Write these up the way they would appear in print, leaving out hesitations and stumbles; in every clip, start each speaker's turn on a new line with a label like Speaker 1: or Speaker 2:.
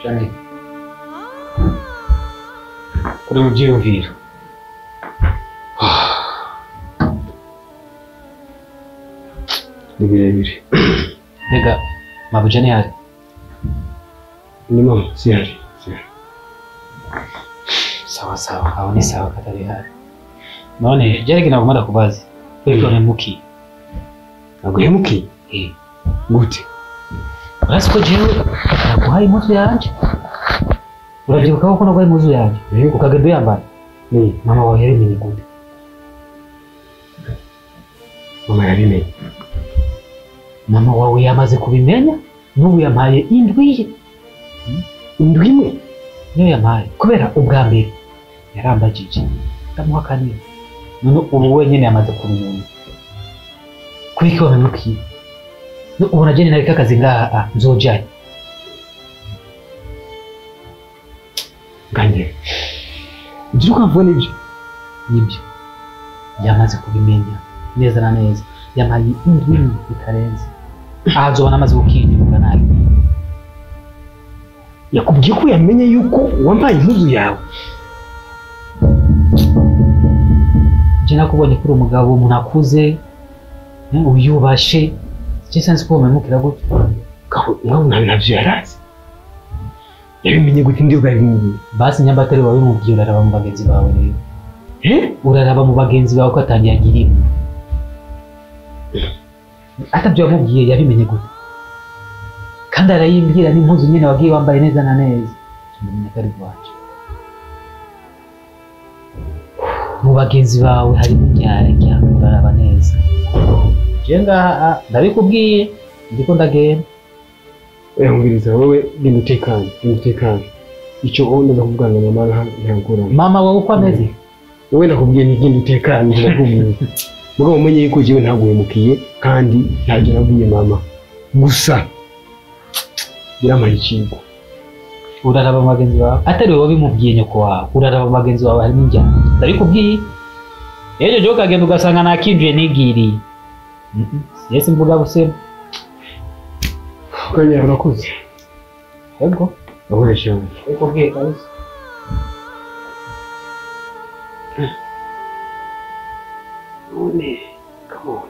Speaker 1: Jamil kuri mu byiyumviro
Speaker 2: ni birebire.
Speaker 1: Mbega mabuja ntihari?
Speaker 2: Ni mama sihari.
Speaker 1: Sawa sawa, aho ni sawa katari hari. None jereke nagomba ndakubaza kuri wahemukiye.
Speaker 2: Naguhemukiye?
Speaker 1: Eh.
Speaker 2: Gute?
Speaker 1: Urazi ko jewe naguhaye impuzu yanje? Urabyibuka ko naguhaye impuzu yanje ukagenda uyambara? Mama wawe yabimenye gute?
Speaker 2: Mama yabimenye.
Speaker 1: Mama wawe yamaze kubimenya n'ubu yampaye indwi.
Speaker 2: Indwi imwe?
Speaker 1: Niyo yampaye kubera ubwa mbere yarambajije ndamuhakanira, none ubu wenyine yamaze kubimenya. Kuki wahemukiye? Ubu na jene nareka akazi ngaha nzojayo.
Speaker 2: Nganye ibyo ukavuga nibyo?
Speaker 1: Nibyo, yamaze kubimenya neza na neza, yampaye indwi itarenze. Aha nzobona amaze gukinyura nabi.
Speaker 2: Yakubwiye ko yamenye yuko wambaye impuzu yawe?
Speaker 1: Je nakubonye kuri umugabo umuntu akuze uyubashe, je sinzi ko wamemukira gutyo.
Speaker 2: Ngaho ntabyo yarazi. Yabimenye gute? Ndi bwabimubwiye.
Speaker 1: Basi nyamba atari wabimubwiye, uraraba mu bagenzi bawe rero. Uraraba mu bagenzi bawe ko atangiye agirimo. Atabyo wamubwiye yabimenye gute? Kandi arayimbwira n'impuzu nyine wagiye wambaye neza na neza. Tumenya ko ari rwacu. Mu bagenzi bawe harimo imyanya, uraraba neza. Je ngaha ndabikubwiye ndiko ndagenda.
Speaker 2: Umviriza wowe genda utekanye, genda utekanye. Icyo wowe ndaza kuvugana na mama nta ngorane.
Speaker 1: Mama wawe uko ameze?
Speaker 2: Wowe nakubwiye nti genda utekanye, ndakubwiye. Mugabo umenye yuko jewe ntaguhemukiye kandi ntabyo nabwiye mama. Gusa birampaye ikigo.
Speaker 1: Uraraba mu bagenzi bawe atari wowe bimubwiye nyoko wawe, uraraba mu bagenzi bawe harimo injyana. Ndabikubwiye. Ejo jo ukagenda ugasanga nakinjiye nigiriye. Yesi mvuga busema.
Speaker 2: Kanya urakoze.
Speaker 1: Yego.
Speaker 2: Urakoze cyane.
Speaker 1: Ndabikubwiye kabisa.
Speaker 2: None, come on.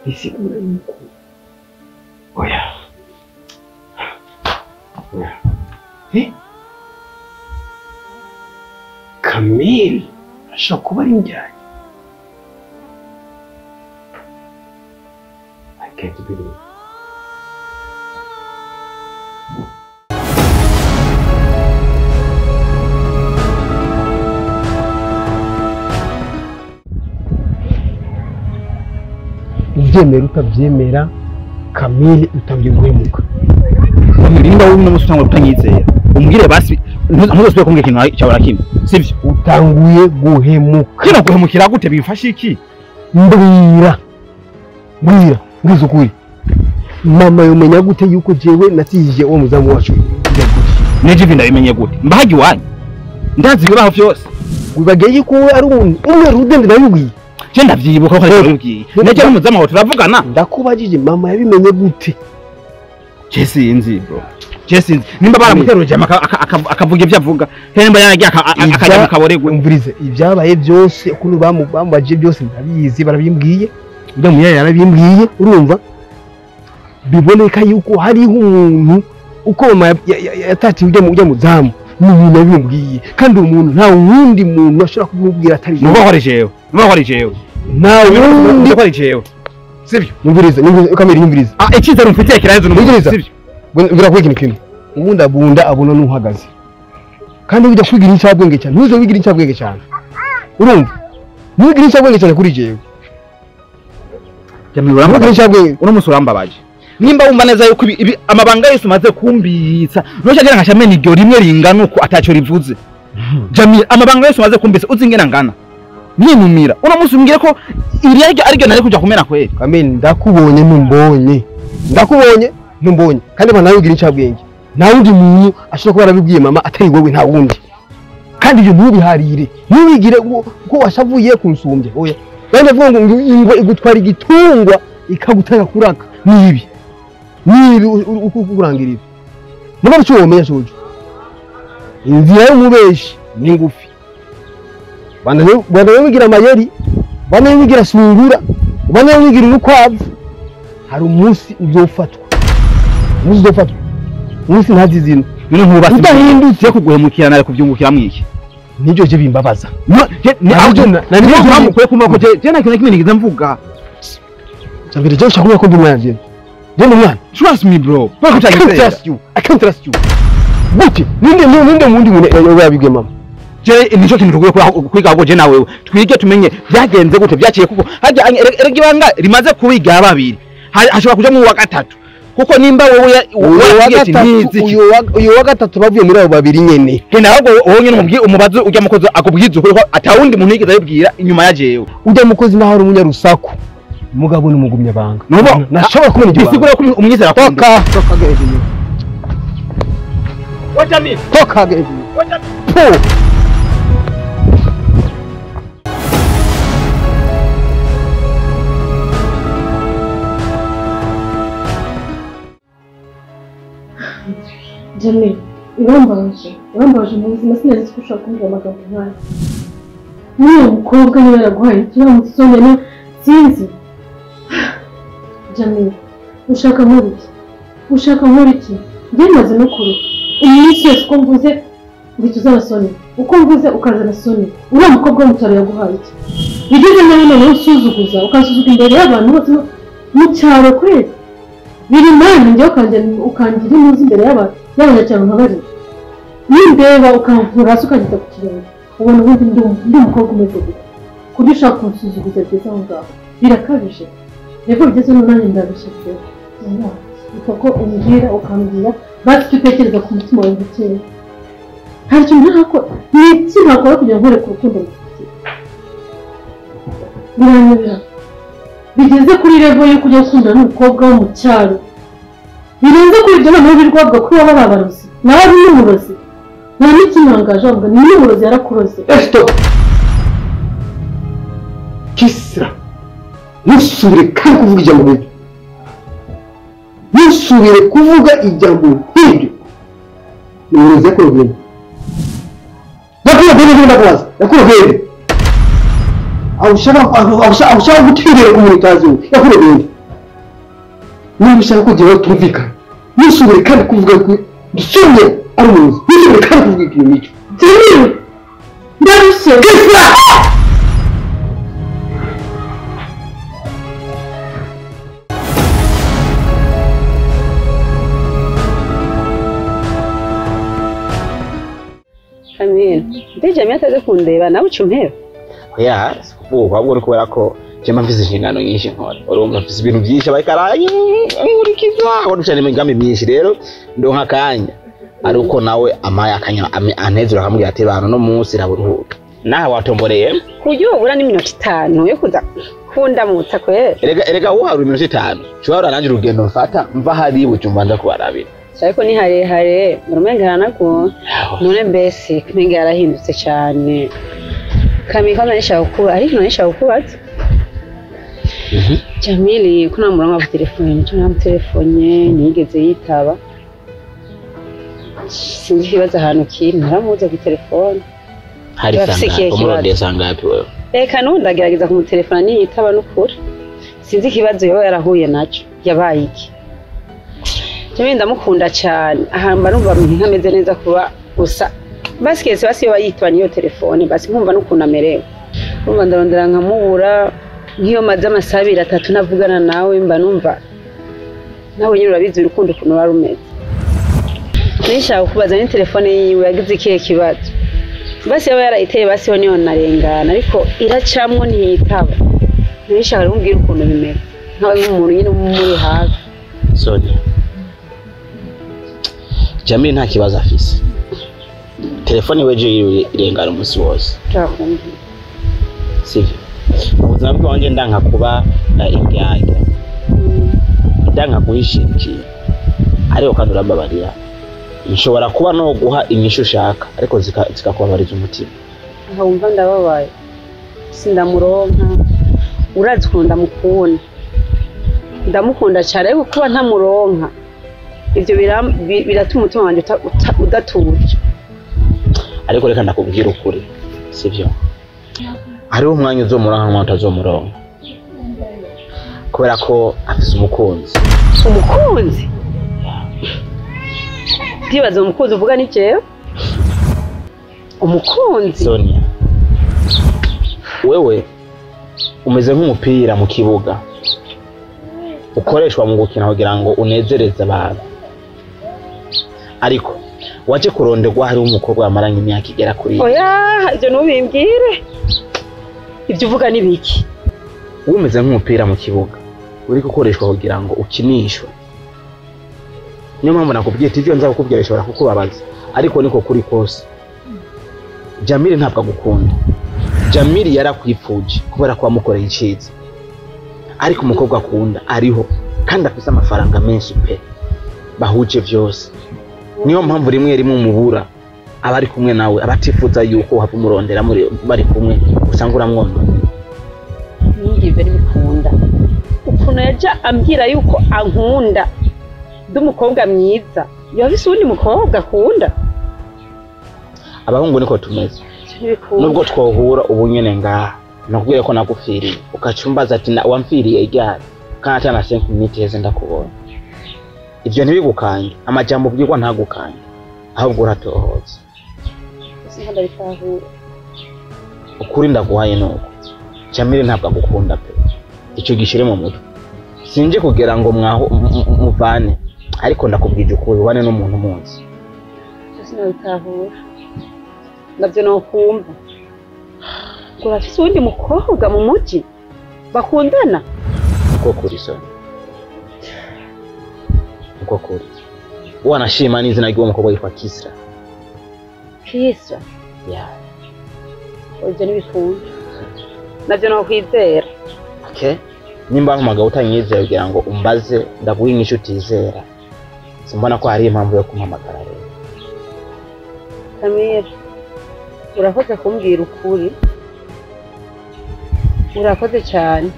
Speaker 2: Bisigura yuko. Oya. Oya. Eh? Camille ashobora kuba ari injyana. I can't believe it. Ubyemera utabyemera, Camille utangiye guhemuka.
Speaker 3: Nimba wowe uno utangura kutanyizera, umbwire basi ntuzosubire kumbwira ikintu cyawe na kimwe, sivyo?
Speaker 2: Utanguye guhemuka.
Speaker 3: Kino guhemukira gute bimfasha iki?
Speaker 2: Mbwira. Mbwira, mbwiza ukuri. Mama yomenya gute yuko jewe natije uwo muzamu wacu?
Speaker 3: Neje ivi ndabimenye gute? Mbahagi wanyu. Ndazi ibibaho vyose.
Speaker 2: Wibageye ko we ari umuntu umwe rudende nabibwiye.
Speaker 3: Je ndavyibuka ko arabibwiye. Neje n'umuzamu wawe turavugana.
Speaker 2: Ndakubajije mama yabimenye gute?
Speaker 3: Je sinzi bro. Je sinzi. Nimba baramuteruje akavuga ibyo avuga. Nimba yaragiye akajya mu kaboregwe.
Speaker 2: Umvirize ibyabaye byose ukuntu bamubajije byose ndabizi, barabimbwiye. Ujya mu yaya yarabimbwiye, urumva? Biboneka yuko hariho umuntu uko mama yatatiye ujya muzamu. Ni ibintu yabimbwiye. Kandi umuntu nta wundi muntu ashobora kubimubwira atari
Speaker 3: jewe. Nuba jewe. Nuba jewe.
Speaker 2: Nta wundi
Speaker 3: ko ari jewe. Sivyo?
Speaker 2: Nyumvirize, nyumvirize, kamera nyumvirize.
Speaker 3: Ah, icyizere umfitiye kiraheze
Speaker 2: n'umvirize.
Speaker 3: Sivyo?
Speaker 2: Birakuye ikintu kimwe. Ubundi abunda abona n'uhagaze. Kandi ujya kwigira incabwenge cyane, ntuze wigira incabwenge cyane. Urumva? Ntugira incabwenge cyane kuri jewe.
Speaker 3: Jamil urambabaje. Uno musi urambabaje. Nimba wumva neza yuko amabanga yose umaze kumbitsa, ntucagira nka shamene iryo rimwe ringana uko ataco rivuze. Jamil amabanga yose umaze kumbitsa uzi ingena ngana. Ninumira. Uno musi umbwire ko iri aryo nari kuja kumena kweli.
Speaker 2: Kamil ndakubonye ntumbonye. Ndakubonye ntumbonye. Kandi bana wigira incabwenge. Nta wundi muntu ashobora kuba yarabibwiye mama atari wewe, nta wundi. Kandi ibyo ntubiharire. Ntubigire ko washavuye kunsumbya. Oya. Kandi avuga ngo ingwe igutwara igitungwa ikagutanga kuraka. Nibi. Nibi ukurangirira. Mugabo icyo womenya cojo inzira y'umubeshi ni ngufi. Bana wigira amayeri, bana wigira sungura, bana wigira urukwavu. Hari umunsi uzofatwa. Umunsi uzofatwa. Umunsi ntazizina.
Speaker 3: None nkubase
Speaker 2: udahindutse
Speaker 3: kuguhemukira nawe kubyungukira mwiki.
Speaker 2: Nibyo je bimbabaza.
Speaker 3: Ni ahubwo na niyo mpamvu ukwiye kumva ko je nta kintu na kimwe nigeze mvuga.
Speaker 2: Sabire je ushaka ko ndi umwana je. Je ndi umwana.
Speaker 3: Trust me bro.
Speaker 2: I can't trust you. I can't trust you. Gute? Ninde mundi muntu yabibwiye mama?
Speaker 3: Je nico kintu tugiye kwiga ahubwo je nawe twige tumenye byagenze gute byaciye kuko hajya erega ibanga rimaze kubiga babiri hashobora kuja mu wa gatatu kuko nimba wowe
Speaker 2: uyu wa gatatu bavuye muri abo babiri nyene
Speaker 3: genda ahubwo wowe nyene umubwiye umubazo ujya mukozi akubwiza ukuri ko atawundi muntu yigeze abibwira inyuma ya jewe.
Speaker 2: Ujya mukozi naho ari umunyarusaku mugabo n'umugumya banga
Speaker 3: nubo
Speaker 2: nashobora kubona igibanga
Speaker 3: bisigura ko umwizera
Speaker 2: toka toka gehejuru
Speaker 3: wajami
Speaker 2: toka gehejuru
Speaker 3: wajami
Speaker 2: po.
Speaker 4: Jamil, urambabaje mu buzima sinari ko ushobora kumbwira amagambo nk'ayo. N'uwo mukobwa niba yaraguhaye ikiramutse usomye no sinzi. Jamil, ushaka nkora iki? Ushaka nkora iki? Njye maze no kuruha. Iminsi yose uko mvuze uhita uzana Sonia, uko mvuze ukazana Sonia. Uriya mukobwa wo mu cyaro yaguhaye iki? Bigeze nawe noneho usuzuguza, ukansuzuga imbere y'abantu bose mu cyaro kweli. Biri mani njyewe ukangira imuzi imbere y'abantu y'abanyacyaro nka bariya. Nindeba ukankura hasi ukageza ku kirenge, ubona ubundi ndi umukobwa umeze gute? Ku buryo ushaka kunsuzuguza bigeze aho ngaho. Birakabije. Rero bigeze no nanjye ndabishyizeho. Upfa ko umbwira ukambwira basi icyo utekereza ku mutima wawe gikeya. Nta kintu ntakora, ni iki ntakora kugira ngo nkwereke urukundo ngufitiye? Biranyobera. Bigeze kuri level yo kujya gukundana n'umukobwa wo mu cyaro. Birenze kuri ibyo noneho birwabwa ko baba ari abarozi. Nawe ari n'umurozi. Nta n'ikintangaje avuga ni n'umurozi yarakuroze.
Speaker 2: Stop. Kisra. Ntusubire kandi kuvuga ijambo nk'iryo. Ntusubire kuvuga ijambo nk'iryo. Ni umurozi yakuroze. Ndakubaza, yakuroze. Awushaka guterera umuntu utazi we yakuroze. Niba ushaka kugira tumvikana ntusubire kandi kuvuga ko dusubire ari umurozi, ntusubire kandi kuvuga ikintu nk'icyo.
Speaker 4: Jamil, ndarushye.
Speaker 2: Kisra!
Speaker 5: Kamil, mbe Jamil ataze kundeba nawe uca umpeba?
Speaker 3: Oya, sikuvuga ahubwo ni kubera ko jema mfise inshingano nyinshi nkora. Urumva mfise ibintu byinshi abariko arankurikiza, ngo dushane imigambi myinshi rero ndonka akanya. Ari uko nawe amaye akanya anezura akamubwira ati bana no munsi raburuhuka. Nawe watomboreye
Speaker 5: ku buryo wobura n'iminota 5 yo kuza kundamutsa kwera.
Speaker 3: Erega woharura iminota 5. Ushobora nanjye urugendo mfata mva hari Bujumbura nza kubarabira.
Speaker 5: Ariko ni harehare urumenga haranago none mbese kumenga yarahindutse cyane. Kamil kwanza nishaka kuba ariko nishaka kubaza. Jamili kuna murongo wa telefone nico namutelefone nigeze yitaba. Sinzi ikibazo ahantu kiri ntaramuze ku telefone.
Speaker 3: Hari sanga umurondeye sangapi wewe?
Speaker 5: Reka nubu ndagerageza kumutelefona niyitaba n'ukuri. Sinzi ikibazo yoba yarahuye naco yabaye iki. Jamili ndamukunda cyane ahamba numva ntameze neza kuba gusa basi kese basi yoba yitwa niyo telefone basi nkumva n'ukuntu amerewe. Urumva ndarondera nkamubura nk'iyo maze amasaha 2 3 navugana nawe mba numva nawe nyine urabizi urukundo ukuntu ruba rumeze. Nishaka kubaza ni telefone yiwe yagize ikihe kibazo. Basi yaba yarayiteye basi ho niyo narengana ariko iracamwo ntiyitaba. Nishaka kumbwira ukuntu bimeze nkawe nk'umuntu nyine umuri hafi.
Speaker 3: Sonia, Jamil nta kibazo afise. Telefone weje irengana umunsi wose.
Speaker 5: Ndakumva.
Speaker 3: Sivyo. Ubuzima bwanjye ndanka kuba indyarya. Ndanka guhishira ikintu. Ariko kandi urambabarira. Nshobora kuba no guha inyishu ushaka ariko zikakubabariza umutima.
Speaker 5: Aho wumva ndababaye. Sindamuronka. Urazi ukuntu ndamukunda. Ndamukunda cyane ariko kuba ntamuronka. Ivyo biratuma umutima wanje udatuje.
Speaker 3: Ariko reka ndakubwira ukuri, sivyo? Hariho umwanya uzomuronka n'umwanya utazomuronka, kubera ko afise umukunzi.
Speaker 5: Umukunzi? Ndibaza umukunzi uvuga ni jewe? Umukunzi?
Speaker 3: Sonia, wewe umeze nk'umupira mu kibuga ukoreshwa mu gukina kugira ngo unezereze abantu, ariko waje kuronderwa hariho umukobwa wamaranye imyaka igera kuri.
Speaker 5: Oya, ivyo ntubimbwire. Ivyo uvuga ni biki?
Speaker 3: Wowe umeze nk'umupira mu kibuga uri gukoreshwa kugira ngo ukinishwe. Niyo mpamvu nakubwiye ati ivyo nza kukubwira bishobora kukubabaza, ariko niko kuri kose. Jamili ntabwo agukunda. Jamili yarakwifuje kubera ko wamukoreye iciza, ariko umukobwa akunda ariho kandi afise amafaranga menshi pe, bahuje vyose. Niyo mpamvu rimwe rimwe umubura aba ari kumwe nawe, abatifuza yuko uhava umurondera muri bari kumwe, usanga uramwonona.
Speaker 5: Nibyo ntibikunda. Ukuntu yaja ambwira yuko ankunda, ndi umukobwa mwiza, yoba afise uwundi mukobwa akunda?
Speaker 3: Abahungu niko tumeze.
Speaker 5: Ntibikunda.
Speaker 3: Nubwo twohura ubu nyene ngaha, nakubwiye ko nagupfiriye, ugaca umbaza ati wamfiriye ryari, kandi ata na 5 minutes heze ndakubona. Ivyo ntibigukange, amajambo ubwirwa ntagukange, ahubwo uratohoza.
Speaker 5: Sinko ndabitahura.
Speaker 3: Ukuri ndaguhaye nuko Jamili ntabwo agukunda pe, ico gishire mu mutwe. Sinje kugira ngo mwaho muvane, ariko ndakubwije ukuri, ubane n'umuntu munsi.
Speaker 5: Sinabitahura. Navyo nokumva. Ngo urafise uwundi mukobwa mu muji bakundana?
Speaker 3: Uko kuri Sonia, uko kuri. Wanashima n'izina ry'uwo mukobwa yitwa Kisra.
Speaker 5: Kisra?
Speaker 3: Yeah.
Speaker 5: Ivyo ntibikunda. Navyo nokwizera.
Speaker 3: Okay. Nimba mpamagaye utanyizera kugira ngo umbaze, ndaguha inyishu utizera. Simbona ko hari impamvu yo kumpamagara rero.
Speaker 5: Kamira, urakoze kumbwira ukuri. Urakoze cyane.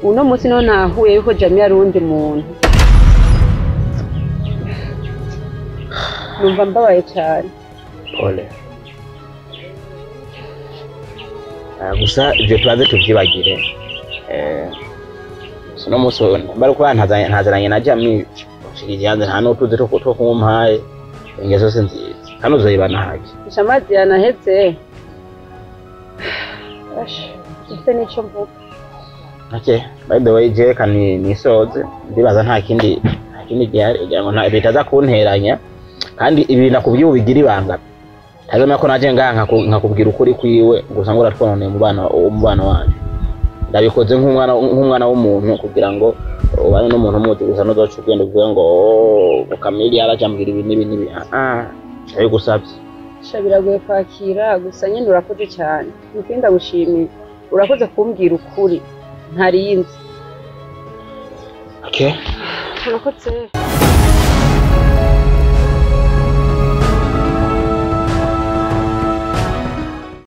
Speaker 5: Uno munsi niho nahuye yuko Jamil ari uwundi muntu. Numva mbabaye cyane.
Speaker 3: Pole. Gusa ivyo tubanze tuvyibagire. Uno munsi bari kuba ntazananye na Jamil. Ushikije nta n'utuzi two kumumpaye. Ingeso si nziza. Kandi uzoyibana hake.
Speaker 5: Gusa amazi yanaheze. Ufite n'ico mvuga.
Speaker 3: Okay, by the way, je reka nisoze, ndibaza nta kindi gihari kugira ngo bitaza kunteranya, kandi ibi nakubwiye ubigira ibanga. Ntazomenya ko naje ngaha nkakubwira ukuri kwiwe, gusa ngo uratwononeye umubano wanyu. Ndabikoze nk'umwana w'umuntu kugira ngo ubane n'umuntu umuzi, gusa ntuzoce ugenda uvuge ngo oh, Kamili yarajambwira ibi n'ibi n'ibi. Ndabigusavye.
Speaker 5: Sha biragoye kwakira, gusa nyine urakoze cyane. Nukuri ndagushimiye. Urakoze kumbwira ukuri. Ntarinzi.
Speaker 3: Okay.
Speaker 5: Urakoze.